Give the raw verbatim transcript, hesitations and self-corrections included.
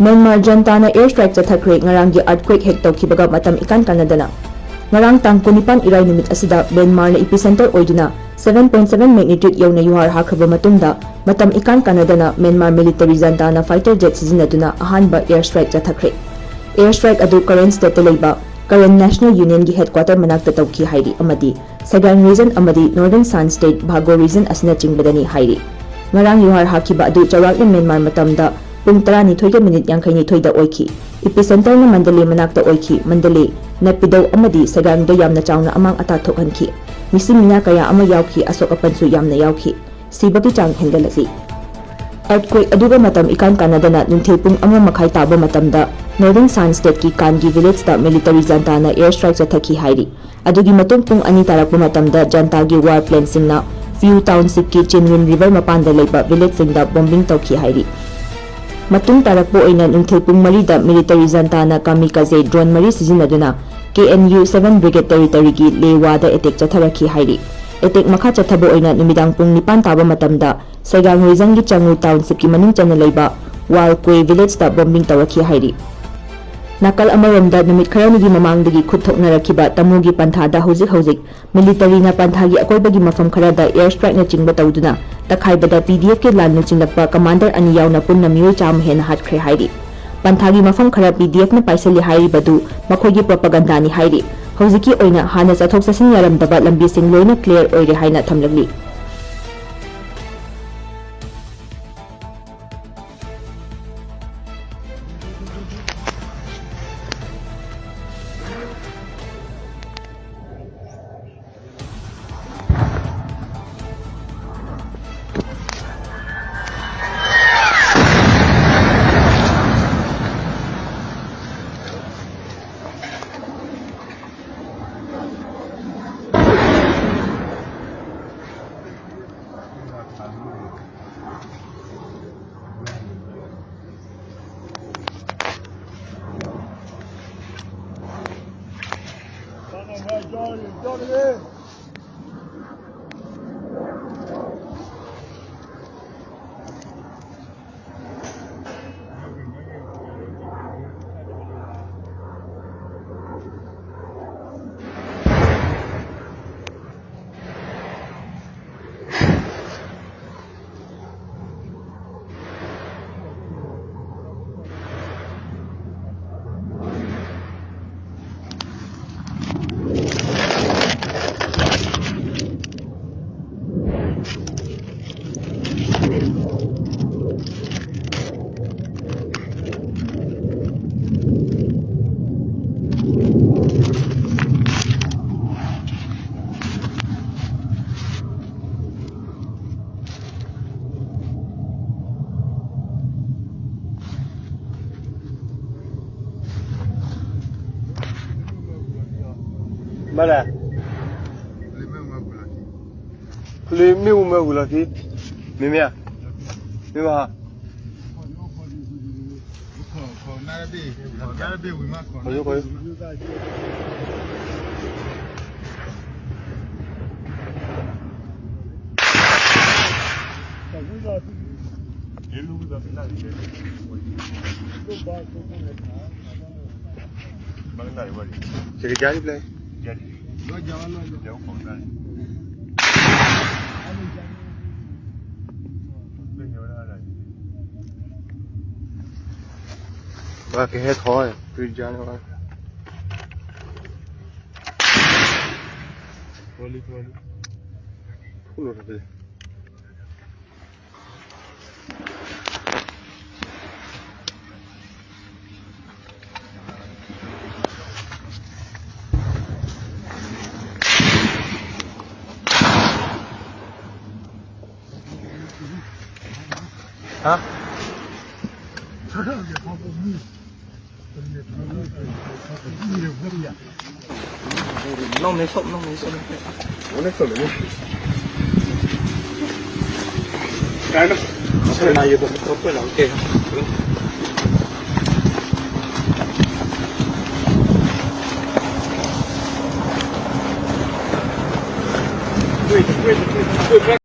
Myanmar ꯖꯟꯇꯥꯅ air strike ꯆꯠꯊꯈ꯭ꯔꯦ꯫ ꯉꯔꯥꯡꯒꯤ earthquake ꯍꯦꯛ ꯇꯧꯈꯤꯕꯒ ꯃꯇꯝ ꯏꯀꯥꯟ ꯀꯥꯟꯅꯗꯅ ꯉꯔꯥꯡ ꯇꯥꯡ ꯀꯨꯟꯅꯤꯄꯥꯟ ꯏꯔꯥꯏ ꯅꯨꯃꯤꯠ ꯑꯁꯤꯗ ꯃ꯭ꯌꯥꯟꯃꯥꯔꯅ epicenter ꯑꯣꯏꯗꯨꯅ seven point seven magnitude ꯌꯧꯅ ꯌꯨꯍꯥꯔ ꯍꯥꯈ꯭ꯔꯕ ꯃꯇꯨꯡꯗ ꯃꯇꯝ ꯏꯀꯥꯟ ꯀꯥꯟꯅꯗꯅ ꯃ꯭ꯌꯥꯟꯃꯥꯔ military ꯖꯟꯇꯥꯅ fighter jet ꯁꯤꯖꯤꯟꯅꯗꯨꯅ ꯑꯍꯥꯟꯕ air strike ꯆꯠꯊꯈ꯭ꯔꯦ꯫ Air strike ꯑꯗꯨ Karen stateꯇ ꯂꯩꯕ Karen National Unionꯒꯤ headquarter ꯃꯅꯥꯛꯇ ꯇꯧꯈꯤ ꯍꯥꯏꯔꯤ ꯑꯃꯗꯤ Sagaing region ꯑꯃꯗꯤ Northern Shan state Bago region ꯑꯁꯤꯅꯆꯤꯡꯕꯗꯅꯤ ꯍꯥꯏꯔꯤ꯫ ꯉꯔꯥꯡ ꯌꯨꯍꯥꯔ ꯍꯥꯈꯤꯕ ꯑꯗꯨ ꯆꯥꯎꯔꯥꯛꯅ ꯃ꯭ꯌꯥꯟꯃꯥꯔ ꯃꯇꯝꯗ ꯄꯨꯡ ꯇꯔꯥꯅꯤꯊꯣꯏꯒ ꯃꯤꯅꯤꯠ ꯌꯥꯡꯈꯩꯅꯤꯊꯣꯏꯗ ꯑꯣꯏꯈꯤ꯫ Epicenterꯅ ꯃꯟꯗꯂꯦ ꯃꯅꯥꯛꯇ ꯑꯣꯏꯈꯤ꯫ ꯃꯟꯗꯂꯦ, ꯅꯦꯄꯤꯗꯧ ꯑꯃꯗꯤ ꯁꯦꯒꯥꯡꯗ ꯌꯥꯝꯅ ꯆꯥꯎꯅ ꯑꯃꯥꯡ ꯑꯇꯥ ꯊꯣꯛꯍꯟꯈꯤ꯫ ꯃꯤꯁꯤ ꯃꯤꯅꯥ ꯀꯌꯥ ꯑꯃ ꯌꯥꯎꯈꯤ, ꯑꯁꯣꯛ ꯑꯄꯟꯁꯨ ꯌꯥꯝꯅ ꯌꯥꯎꯈꯤ꯫ ꯁꯤꯕꯒꯤ ꯆꯥꯡ ꯍꯦꯟꯒꯠꯂꯛꯂꯤ꯫ Earthquake ꯑꯗꯨꯒ ꯃꯇꯝ ꯏꯀꯥꯟ ꯀꯥꯟꯅꯗꯅ ꯅꯨꯡꯊꯤꯜ ꯄꯨꯡ ꯑꯃ ꯃꯈꯥꯏ ꯇꯥꯕ ꯃꯇꯝꯗ Northern Shan stateꯀꯤ ꯀꯥꯟꯒꯤ villageꯇ military ꯖꯟꯇꯥꯅ air strike ꯆꯠꯊꯈꯤ ꯍꯥꯏꯔꯤ꯫ ꯑꯗꯨꯒꯤ ꯃꯇꯨꯡ ꯄꯨꯡ ꯑꯅꯤ ꯇꯥꯔꯛꯄ ꯃꯇꯝꯗ ꯖꯟꯇꯥꯒꯤ war planeꯁꯤꯡꯅ Phiu townshipꯀꯤ Chinwin river ꯃꯄꯥꯟꯗ ꯂꯩꯕ villageꯁꯤꯡꯗ bombing ꯇꯧꯈꯤ ꯍꯥꯏꯔꯤ꯫ ꯃꯇꯨꯡ ꯇꯥꯔꯛꯄ ꯑꯣꯏꯅ ꯅꯨꯡꯊꯤꯜ ꯄꯨꯡ ꯃꯔꯤꯗ military ꯖꯟꯇꯥꯅ kamikaze drone ꯃꯔꯤ ꯁꯤꯖꯤꯟꯅꯗꯨꯅ KNU seven brigade territoryꯒꯤ ꯂꯦꯋꯥꯗ attack ꯆꯠꯊꯔꯛꯈꯤ ꯍꯥꯏꯔꯤ꯫ Attack ꯃꯈꯥ ꯆꯠꯊꯕ ꯑꯣꯏꯅ ꯅꯨꯃꯤꯗꯥꯡ ꯄꯨꯡ ꯅꯤꯄꯥꯟ ꯇꯥꯕ ꯃꯇꯝꯗ Sagaing regionꯒꯤ Changu townshipꯀꯤ ꯃꯅꯨꯡ ꯆꯟꯅ ꯂꯩꯕ Walkwe villageꯇ bombing ꯇꯧꯔꯛꯈꯤ ꯍꯥꯏꯔꯤ꯫ ꯅꯥꯀꯜ ꯑꯃꯔꯣꯝꯗ ꯅꯨꯃꯤꯠ ꯈꯔꯅꯤꯒꯤ ꯃꯃꯥꯡꯗꯒꯤ ꯈꯨꯠ ꯊꯣꯛꯅꯔꯛꯈꯤꯕ ꯇꯃꯨꯒꯤ ꯄꯟꯊꯥꯗ ꯍꯧꯖꯤꯛ ꯍꯧꯖꯤꯛ militaryꯅ ꯄꯟꯊꯥꯒꯤ ꯑꯀꯣꯏꯕꯒꯤ ꯃꯐꯝ ꯈꯔꯗ air strikeꯅꯆꯤꯡꯕ ꯇꯧꯗꯨꯅ ꯇꯛꯈꯥꯏꯕꯗ PDFꯀꯤ ꯂꯥꯟ ꯂꯨꯆꯤꯡꯂꯛꯄ commander ꯑꯅꯤ ꯌꯥꯎꯅ ꯄꯨꯟꯅ ꯃꯤꯑꯣꯏ ꯆꯥꯝꯃ ꯍꯦꯟꯅ ꯍꯥꯠꯈ꯭ꯔꯦ ꯍꯥꯏꯔꯤ꯫ ꯄꯟꯊꯥꯒꯤ ꯃꯐꯝ ꯈꯔ PDFꯅ ꯄꯥꯏꯁꯤꯜꯂꯤ ꯍꯥꯏꯔꯤꯕꯗꯨ ꯃꯈꯣꯏꯒꯤ propagandaꯅꯤ ꯍꯥꯏꯔꯤ꯫ ꯍꯧꯖꯤꯛꯀꯤ ꯑꯣꯏꯅ ꯍꯥꯟꯅ ꯆꯠꯊꯣꯛ ꯆꯠꯁꯤꯟ ꯌꯥꯔꯝꯗꯕ ꯂꯝꯕꯤꯁꯤꯡ ꯂꯣꯏꯅ clear ꯑꯣꯏꯔꯦ ꯍꯥꯏꯅ ꯊꯝꯂꯛꯂꯤ꯫ Hala. Kuli mi u me gula ki. Mi mi a. Mi ma. Koyo, koyo. Sigi jari play. Ba ke hai thoi, tu jane wala. Tholi, tholi. Tholi, tholi. Ha? Nong ne sok, nong ne sok. Kano? Sa na yun, okay. Wait, wait, wait, wait.